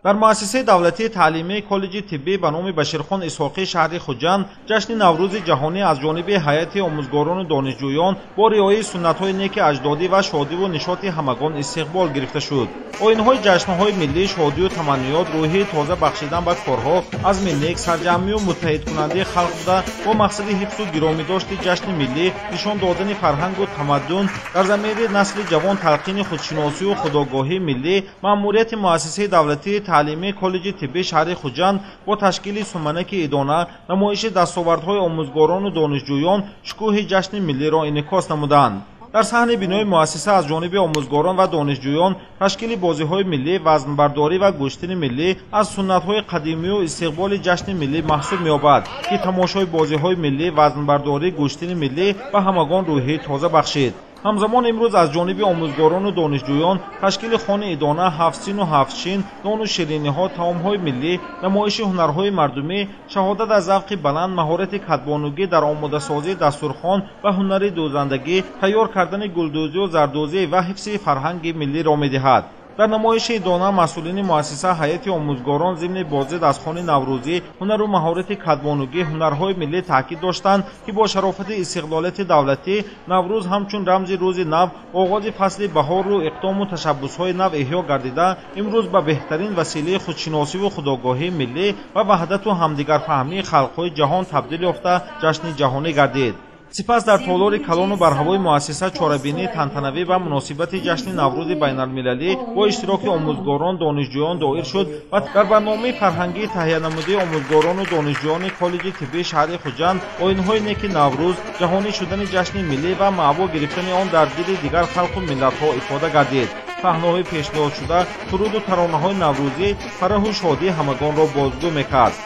Дар муассисаи давлатии таълимии коллеҷи тиббӣ ба номи Баширхон Исҳоқӣ шаҳри Хуҷанд ҷашни Наврӯзи ҷаҳонӣ аз ҷониби ҳайати омӯзгорону донишҷӯён бо риояи суннатҳои неки аҷдодӣ ва шодиву нишоти ҳамагон истиқбол гирифта шуд. Оинҳои ҷашнҳои миллӣ, шодию таманниёт, рӯҳии тоза бахшидан ба корҳо, азми нек, сарҷамъию муттаҳидкунандаи халқ буда, бо мақсади ҳифзу гиромидошти ҷашни миллӣ, нишон додани фарҳангу тамаддун, дар замири насли ҷавон талқини худшиносию худогоҳии миллӣ, маъмурияти муассисаи давлатии таълимии коллеҷи тиббии шаҳри Хуҷанд бо ташкили суманаки идона, намоиши дастовардҳои омӯзгорону донишҷӯён шукӯҳи ҷашни миллиро инъикос намуданд. Дар саҳни бинои муассиса аз ҷониби омӯзгорон ва донишҷӯён ташкили бозиҳои миллӣ, вазнбардорӣ ва гӯштини миллӣ аз суннатҳои қадимию истиқболи ҷашни миллӣ маҳсуб меёбад, ки тамошои бозиҳои миллӣ, вазнбардорӣ, гӯштини миллӣ ба ҳамагон рӯҳии тоза бахшид. Ҳамзамон имрӯз аз ҷониби омӯзгорону донишҷӯён ташкили хони идона, ҳафтсину ҳафтшин, нону шириниҳо, таомҳои миллӣ, намоиши ҳунарҳои мардумӣ, шаҳодат аз завқи баланд, маҳорати кадбонугӣ дар омодасозии дастурхон ва ҳунари дӯзандагӣ, тайёр кардани гулдӯзию зардӯзӣ ва ҳифзи фарҳанги миллиро медиҳад. Дар намоиши идона масъулини муассиса, ҳайати омӯзгорон зимни боздид аз хони наврӯзӣ, ҳунару маҳорати кадбонугӣ, ҳунарҳои миллӣ таъкид доштанд, ки бо шарофати истиқлолияти давлатӣ Наврӯз ҳамчун рамзи рӯзи нав, оғози фасли баҳору иқдому ташаббусҳои нав эҳё гардида, имрӯз ба беҳтарин василаи худшиносиву худогоҳии миллӣ ва ваҳдату ҳамдигарфаҳмии халқҳои ҷаҳон табдил ёфта, ҷашни ҷаҳонӣ гардид. Сипас дар толори калону барҳавои муассиса чорабинии тантанавӣ ва муносибати ҷашни Наврӯзи байналмилалӣ бо иштироки омӯзгорон, донишҷӯён доир шуд ва дар барномаи фарҳангии таҳиянамудаи омӯзгорону донишҷӯёни коллеҷи тиббии шаҳри Хуҷанд оинҳои неки Наврӯз, ҷаҳонӣ шудани ҷашни миллӣ ва маъво гирифтани он дар дили дигар халқу миллатҳо ифода гардид. Саҳнаҳои пешниҳодшуда, суруду таронаҳои наврӯзӣ фараҳу шодии ҳамагонро бозгӯ мекард.